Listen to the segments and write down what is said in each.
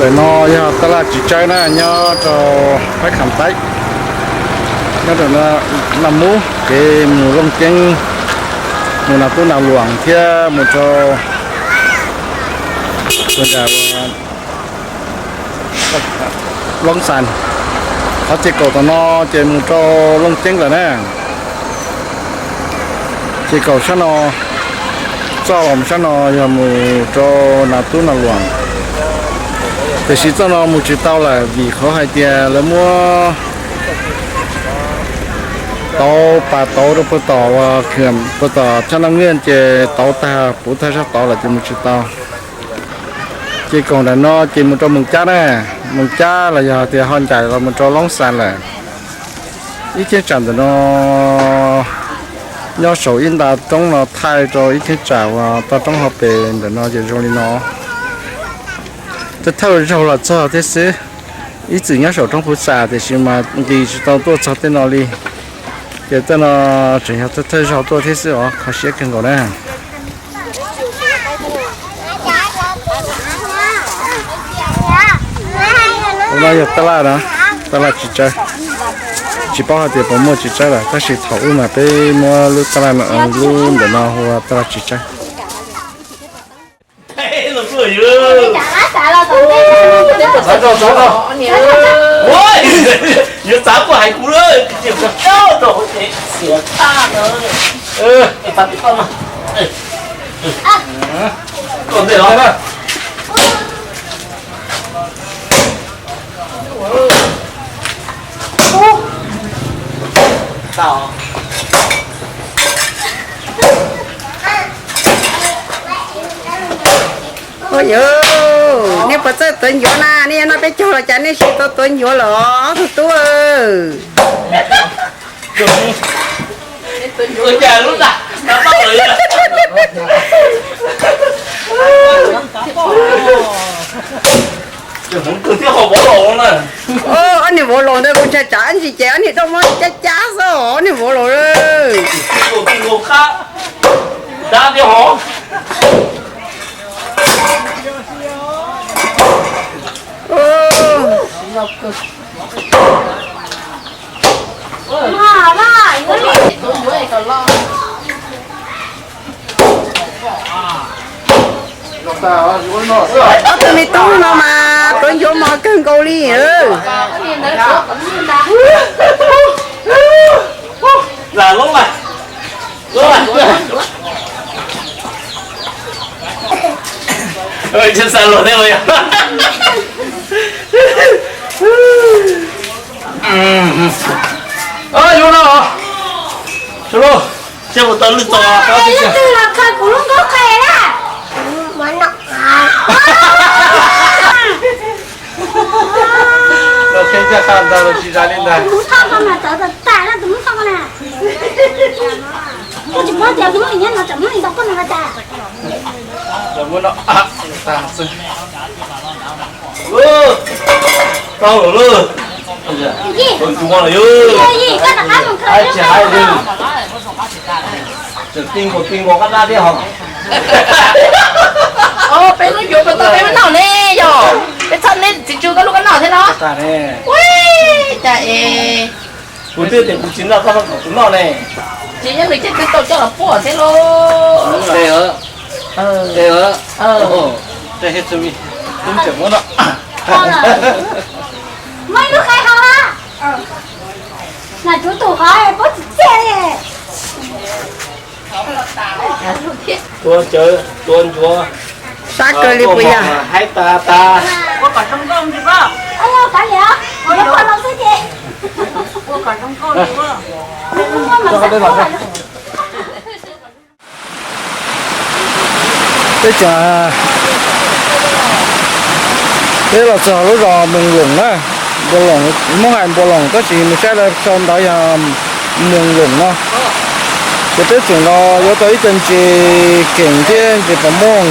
No yog taj laj tsis tsawb na, nyob rau Pab Kham Taib, nyob rau Naj Mub, kev mus Looj Ceeb, mus Nas Tub Nas Luam thiab mus rau Loob Xas. Qhov ces kaum tom no ces mus rau Looj Ceeb lawm na. Ces kaum sab no, txoj los sab no yog mus rau Nas Tub Nas Luam. Tiam sis txoj no mus tsis tau lawm vim qhov hais tias lawv muab tauv pas tauv rau puag tom, puag tom Thaj Naj Nwiaj ces tauv tag puv tag sab tod lawm ces mus tsis tau. Ces kaum nram no ces mus rau Moos Cab na, Moos Cab los yog tias ho ncaim los mus rau Loob Xas lawm. Ib cheeb tsam ntawm no nyob saum ib nta roob no thaij rau ib cheeb tsam uas toj roob hauv pes ntawm no ces zoo li no. Thawj thawj zaug los txog thiab xwb, ib txwm nyob saum roob Phuv Xam tiam sis mas nqis tsis tau tuaj txog tej no li. Ces tej no tseem yog thawj thawj zaug tuaj thiab xwb os, kho siab kawg nkaus na. Tus no yog taj laj na, taj laj tsis tsawb. Tsis paub hais tias puas muaj tsis tsawb lawm, tab sis thaum ub mas peb muab lub taj laj no, lub ntawm no hu ua taj laj tsis tsawb. Yuav txav kuj hais kuv lawm, xiam tag no. Koj ntej los na. Ua yog, nej puas txawj tuav ncuav na? Nej yuav noj peb caug los cas nej tsis tau tuav ncuav los ob tug tub? Ob niag vauv laus ntawd kuv ntshai tsam ib ntsis ces ob niag roj muab cab cab xwb ob niag vauv laus. Ob tug me tub no mas tuav ncuav mos kawg nkaus li. Lam lub mas, lub mas. Oj, xav luag thiab los yog. Yuav no, sawv los, seb puas tau lwj tau. Leej twg los khaws kuv lub nkaub qe na? Los kheej caj qha ntag los tsis zais li ntag. Tus muv thoj ko mas tawv tas tas na, tus muv thoj ko na. Koj tsis paub tias tus muab li nyob no tsam muab li ntau koj no tas. Lawv muab no tag xwb. Tau lawm lauj. Tus ncuav lawm yog. Tseem ti nkaus ti nkaus qab dab thiab hos. Peb lub ncuav puas tau peb muab noj ne yog? Peb txhaj neb txiv tsw koj lub koj noj thiab no. Ua cas es kuv twb tias kuv tsis noj koj ho kom kuv noj ne. Ces yog nws ces twb tau coj los puaj thiab lauj. Tseem muab no. Muaj ib lub qe hau ha. Nas tsuv tus qhov pob tsis txiaj li. Tuav cawv tuav ncuav. Sab kawg li puas yog? Haib tas tas. Peb tseem, peb los txog lub zos Moos Loos na, Npua Loos, Hmoob hais Npua Loos tab sis mus saib rau ntawd yog Moos Loos no. Ces peb tseem los yuav tau ib co ntses keem thiab ntses pos mooj.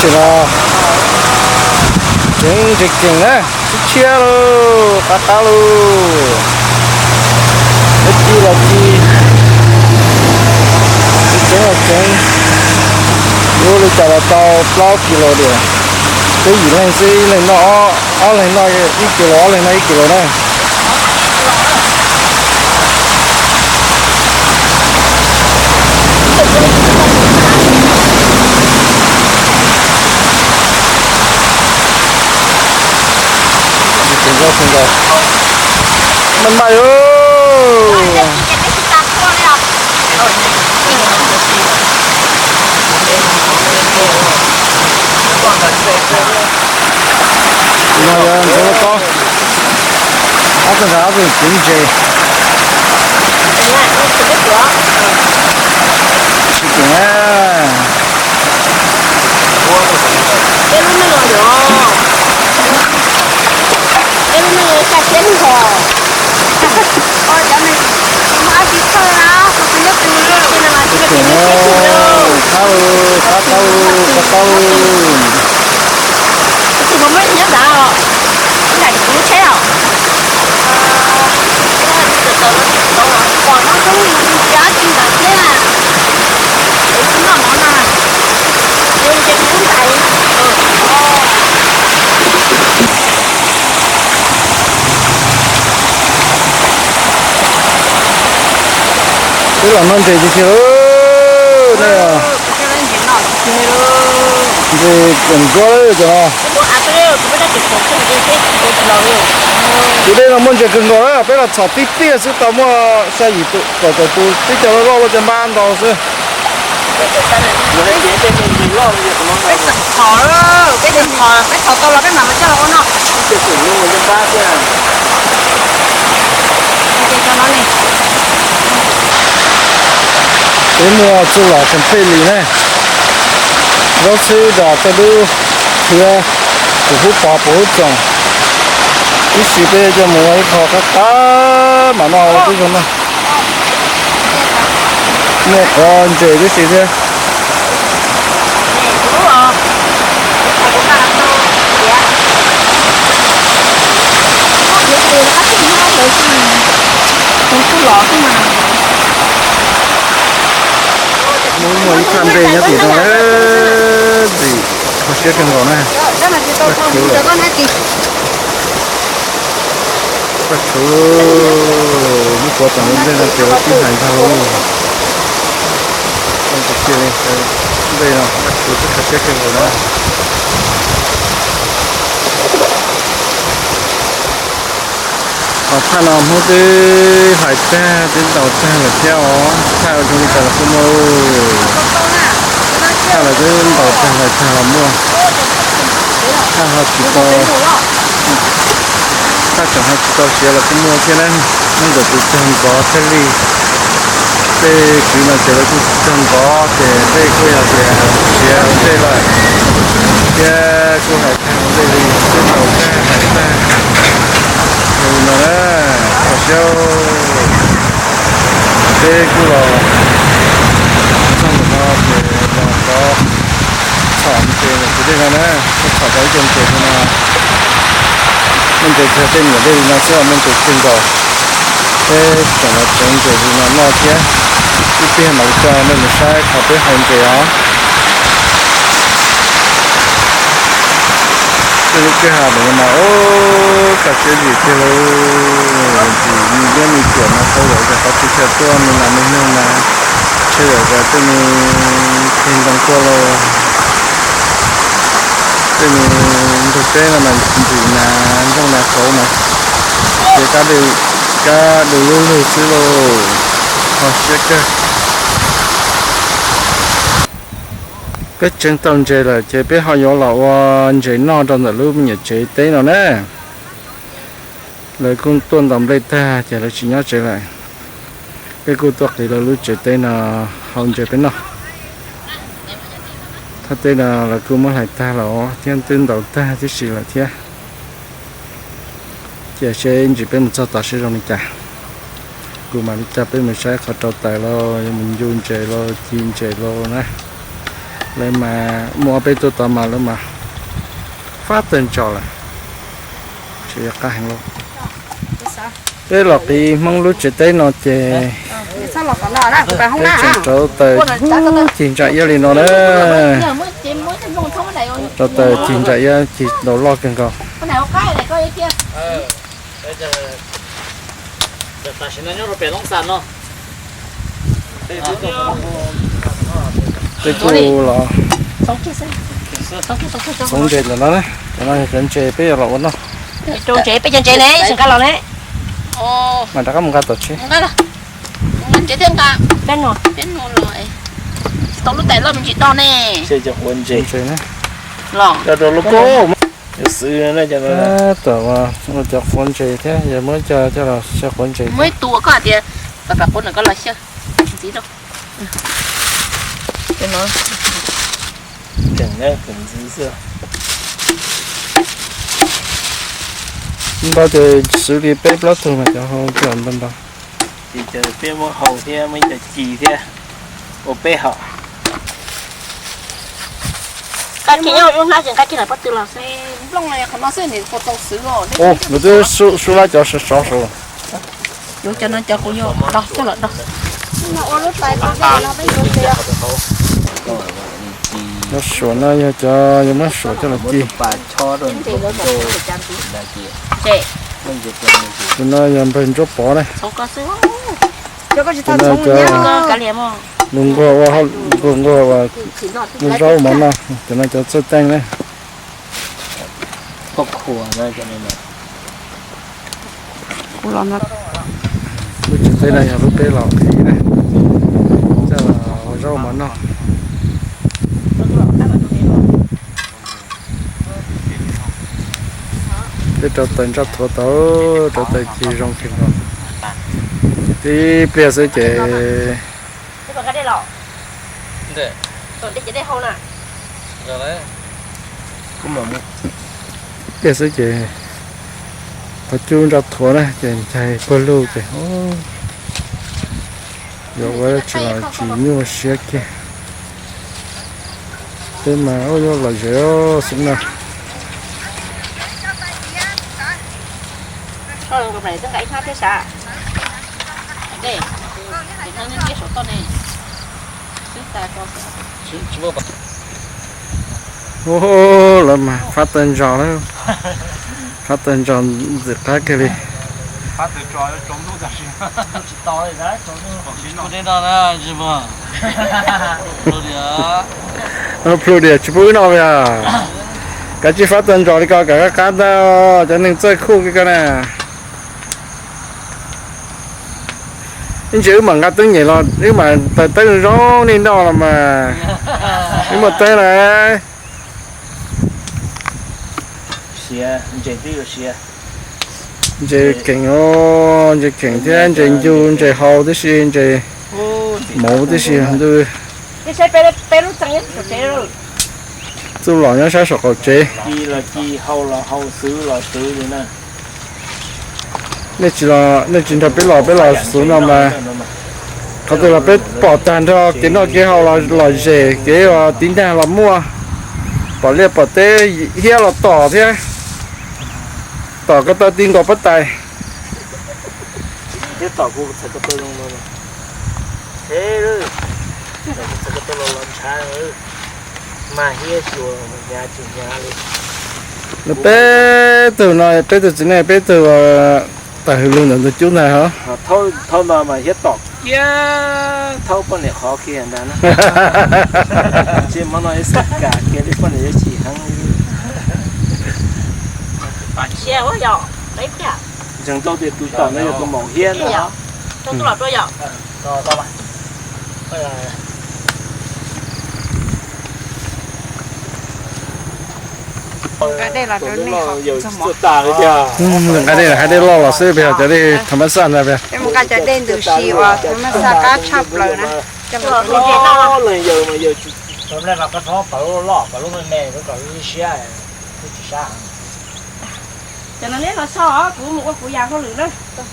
Ces no tseev ntses keem na, tshiab tshiab lauj, qab qab lauj. Ib ci los ci, tseev los tseev, yuav li cas los tau plaub kis los diam. Peb yim leej xwb, ib leeg noj, ob leeg noj ib kis los, ob leeg noj ib kis los na. Tsis tseem zoj tsis nkaus. Maj maj os. No yog ntxuav lub kob, ob tug nrad ob tug txiv ntses. Tsis tseem na. Qab, qab tau, qab tau. Peb los noj ntses tiag tiag lauj, nej. Ntses kawm nkuab lawm cov no. Tus dej no muaj ntses kawg nkaus na, peb los txhom tib tiag xwb tau muaj xya yim tus, kaum tawm tus, tib co loj loj cov npab ntau xwb. Peb muaj txuj lom tseem pej li ne, zaub xwb das txoj dub, thiab puas hub pov puas hub txoos. Ib sim peb coj mus ua ib qho qab qab mam noj ua tib zoo noj. Muaj qhov ntses tib si thiab. Muaj ib thaj npe nyob tim no, ntxim kho siab kawg nkaus na. Koj tshuv, lub puav tom ntej no ces lawv twb hais ntag lauj. Ntej no koj tshuv twb kho siab kawg nkaus na. Ho thaj no Hmoob twb hlais tag twb ntaus tag lawm thiab os. Thaj ua zoo li cas los kuj muaj. Thaj lawv twb ntaus tag hlais tag los muaj. Thaj ho tsis tau, thaj tseem ho tsis tau siav los kuj muaj thiab na. Muaj ntawm tus cog nkov thiaj li. Tej kwv no ces lawv kuj cog nkov ces tej kuj yog tias siav ua ntej lawm. Thiab kuj hais tag ua ntej li, twb ntaus tag hlais tag. Yog li no na, kho siab. Peb kuj los txog ntawm no ces los rov txhom ntses ntawm tus dej no na, txhom tau ib co ntses no. Muaj ntses txog tej niam dej li no xwb los muaj ntses kawg nkaus. Peb tseem los tseev ntses li no noj thiab. Ib pliag mam li coj nej mus saib qhov peb haus ntses os. Tej lub kwj ha ntawm no mas, o, kho siab ntsim tiag lauj. Ntsim me liab me cuam no tau yam li qhov txhia chaw tuaj me nas me noog mas, ntshe yam li tej me plig ntoo tuaj lauj. Tej me nrug teb no mas ntsim nas nplooj nas kauv mas, ces kab du lug lug xwb lauj. Kho siab kawg. Peb tseev tau ntses lawm ces peb ho yuav los ua ntses noj rau ntawm lub me nyuam tsev teb no na. Lawv kuj tuaj ntaus nplej tag ces lawv tsis nyob tsev lawm. Peb kuj tuaj qiv lawv lub tsev teb no haus ntses peb noj. Thaj teb no lawv kuj muab hlais tag los thiab twb ntaus tag tib si lawm thiab. Cia seb ntsis peb mus txog tod seb zoo li cas. Kuv mam li coj peb mus saib qhov rau taws los yuav mus ncu ntses los ci ntses los na. Lawv mas muaj ob peb tug tod mas lawv mas fab tawg ntsos lawm. Tseem yuav qab heev lauj. Peb los qiv Hmoob lub tsev teb no ces peb tseem rauv taws cig ntsa iab li no na. Rauv taws cig ntsa iab cig ntau loj kawg nkaus. Tej kuj los txhoov ntses ntawm no na. Cov no yog cov ntses peb yuav los ua noj. Rau ntses peb cov ntses ne, tsis nqa los ne. Mas rov qab mus nqa tom tsev. Tau lub tais loj me ntsis do ne. Ntses na. Los rau lub koj. Yuav xwb na. Tab tom ua cov quav ntses thiab yog muab coj coj los xyaw quav ntses. Muab ib tus koj hais tias pab pab quav no koj los xyaw ntxiv rau. Ntau ces xwv li peb plaub tug mas cov hau coj ntau ntau. Ces peb muab hau thiab muab ib co ci thiab ua peb hau. Nqa kiag nyob lub hnab ces nqa kiag lawm pob tw los xwb. Ua, lawv twb sub lab cov sov sov saud. Yuav cov no cov kuv yuav do coj los do. Cov suam no yog cov yuav muab suam coj los ci. Tus no yog npawg Ntsuab Pov na. Tus no cov nquag nquag ua, nquag nquag ua nqaij zaub mov noj. Cov no cov txawj teej na. Lub tsev teb no yog lub peb los qhiv na, coj los ua zaub mov noj. Peb rauv taws ntsaj thuav tau, rauv taws ci zoo kawg nkaus. Tib pliag xwb ces, pliag xwb ces qhov cub ntsaj thuav na ces ncaig puag lug ces yuav ua tsis los tsis nyuaj siab kiag. Peb mas ua yuav lom zem xwb na. Ua, lawv mas fab tawg ntsos lawm, fab tawg ntsos ntxim qab kiag li. Plhu diam tsis pub wb noj li os. Kav tsij fab tawg ntsos li ko kom qab qab ntag, cov neeg txawj khuj kiag ko na. Ib ntsis wb mam nqa teeb nyem los wb mam taws teeb zoo zoo nej noj los mas. Wb muaj teeb lawm. Ntses keem os, ntses keem thiab ntses ncu ntses hau tib si, ntses mauv tib si ntws. Txuj lom nyob sab saum qaum tsev. Nej tsis, nej tsis nrog peb los, peb los xwb no mas qhov twg los peb pom tag nrho, kev noj kev haus los zem, kev tiv ntag los muaj, pom liaj pom teb hiab los tom thiab, tom ko taw ti nkaus pob tais. Peb tug no, peb tug txiv neej, peb tug tawm hws lug ntawm ntug cub ntag hos. Thaum no mas hiab tom kiag, thaub poj niam qhov kiag ntag na. Tsis hmo no ib xav kam kiag li poj niam yuav chim heev. Ntseeg tau tias tus tom no yog tus maum hiab ntag. Nqa dej los rau nej. Nqa dej, hais dej loj los xwb, peb yog cov dej tham mab xaj ntag peb. Peb mus nqa cov dej ntws si uas tham mab xaj qab tshaj plaws na. Cov no neb los so, kuv mus ua kuv yam hauj lwm na. Kuv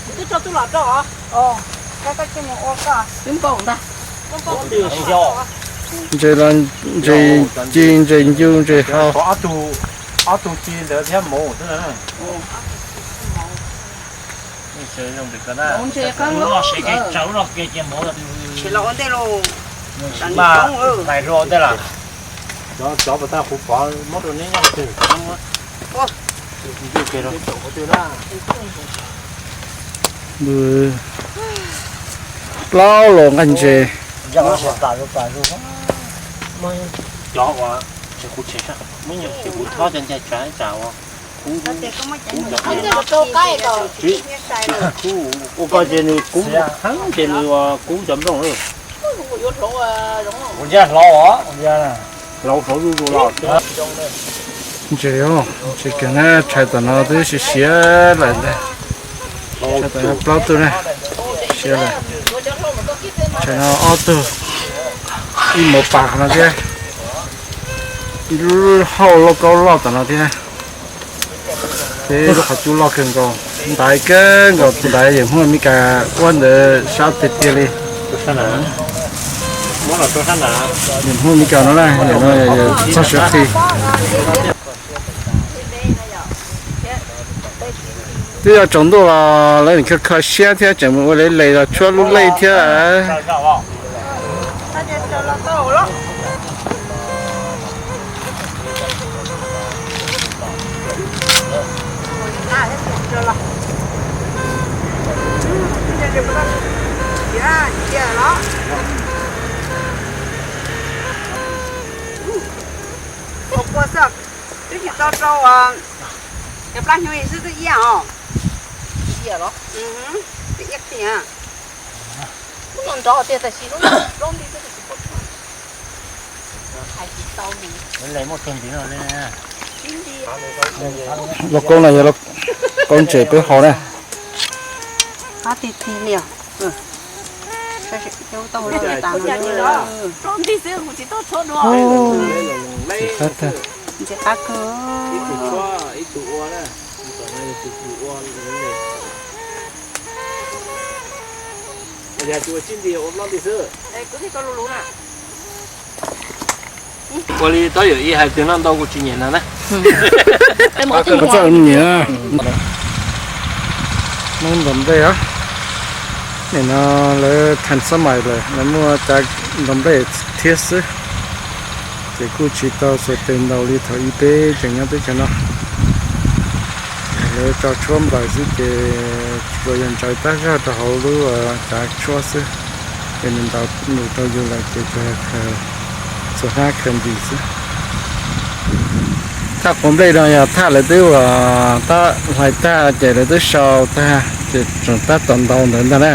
twb tso tub los rau os. Twb npaum ntag. Ntses los ntses ci, ntses ncu, ntses hau. Ob tug ci ntawd thiab mauv xwb na. Ntses qab loj. Ntses loj ua ntej los. Tais lua ua ntej los. Cov pas tag kuv pov muab rau neb nyob twg. Plaub los nqaij ntses. Cov uas kuv thob cov ncaig tsav ib tsam uas kub, ua ko ces nws kub heev ces nws kub cov nplooj. Kuv ntsia hlo os, ntsia hlo zuj zus los. Ntses, ntses kawg na, tshais tom no twb siav siav lawm ntag. Tshais tom no plaub tug na, siav lawm. Tshais no ob tug, ib mauv pas no thiab, ib lub hauj lauj kaub loj tom no thiab. Peb lub qhov cub loj kawg nkaus, ntaiv kawg nkaus, ntaiv yawm Hmoob Amelikas ua ntawd sab tiag tiag li. Yawm Hmoob Amelikas no na, txog siav qhi. Twb yog tsaus ntuj los lawv kho kho siab thiab tseem mus ua le les los tshuab lub lej thiab. Twb tsis tau rau cov plab hnyuv xwb twb iab os. Iab los? Twb iab tiag. Lub no nrov tiag tab sis lub no plaub nti xwb tsis paub. Hais tsis tau li. Lauj kaub no yog lauj kaub ntses peb haus na. Qab tiag tiag li os. Ntses qab kawg. Ua li tau yawm ib hais tias noj ntau kuv tsis nyiam no na. Kuv txawj nyiam. Muab ntaus nplej os. Nim no lawv thas xab mais lawm, lawv muaj cav ntaus nplej thiab xwb. Ces kuj tsis tau xuas tes ntaus li thaum ub peb tseem nyob teb chaws no. Lawv tso tshuab nplaws xwb ces tsuas yog ntsaws tab zog rau hauv lub cav tshuab xwb. Ces nws ntaus nws rau yus lawm ces tsuas yog khaws, txhua hnab khaws ntis xwb. Thaj quav nplej no yog thaj lawv twb ua tab hlais tag ces lawv twb sau tag ces tseem tab tom ntaus ntawd ntag na.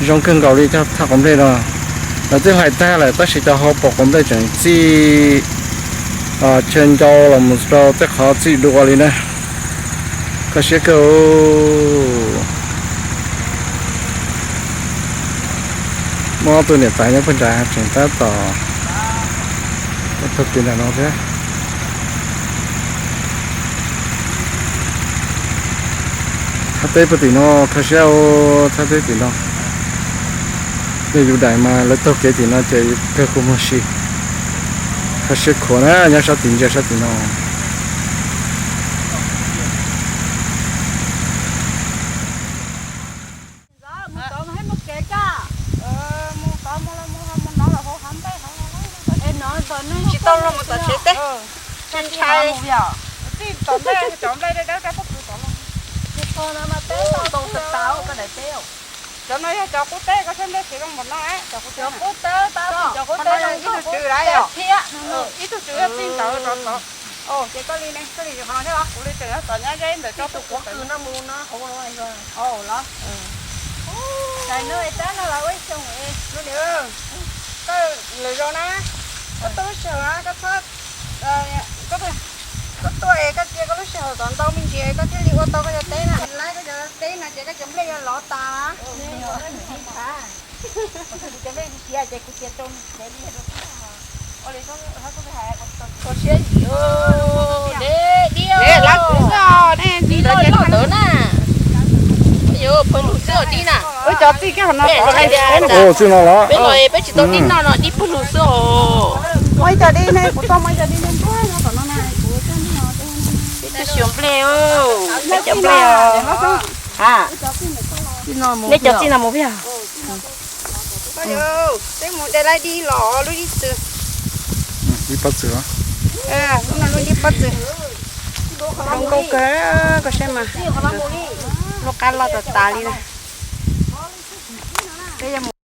Zoo kawg nkaus li thaj quav nplej no. Lawv twb hlais tag lawm tab sis cov hauv paus quav nplej tseem txij chaw ncau los mus rau tej qhov txij dua li na. Kho siab kawg. Muaj ob tug niam tais nyob pem nrad tseem tab tom taug kev nram no thiab. Thaj teb puag tim no kho siab, thaj teb tim no. Yog yus daim mas lawv taug kev tim no ces kawg kuv muag si. Kho siab khuav na, nyob sab tim ntsia sab tim no. Tsis tau los mus tom tsev teb. Ntshai. Cov no yog cov qub teb, koj saib nplej tsis zoo npaum no. Cov qub teb, cov qub teb thiab, ib tug tswv yog txij ntawd rov tod. Ces koj li ne, koj li qhov no thiab los? Kuv li tseem tom nyab zeb ntawm tso tus quav kws no mus no hauv los. Los. Tais no es tab no los ua ib xyoo. Koj lwm zaus na, koj tuaj lub sij hawm na, koj txhob, koj tuaj es koj cia koj lub sij hawm kom ntau me ntsis koj thiaj li ua tau koj cov teb na. Lawv koj cov teb no ces koj cov nplej yuav lov tas na. Kuv cov nplej siav ces kuv cia rau tsev li. Ua li koj siab yim. Deb diab. Lawv kuv xwb os, nej tsis loj loj ntawd na. Yuav phaw lug xwb os dib na. Txij no los peb tsis tau dib noj no, dib pawg lug xwb os. Muaj ib co dib ne, kuv tuaj muaj ib co dib ntuag ntuag nyob tom no na, kuv coj noj. Peb twb xyuas nplej, peb cov nplej os. Nej cov txij no mus peb os. Peb mus de laib dib los lub dib txwv. Dib pob txwv. Lub no lub dib pob txwv. Zoo nkauj kawg, koj saib mas. Lub qab loj tas tas li na. Peb yuav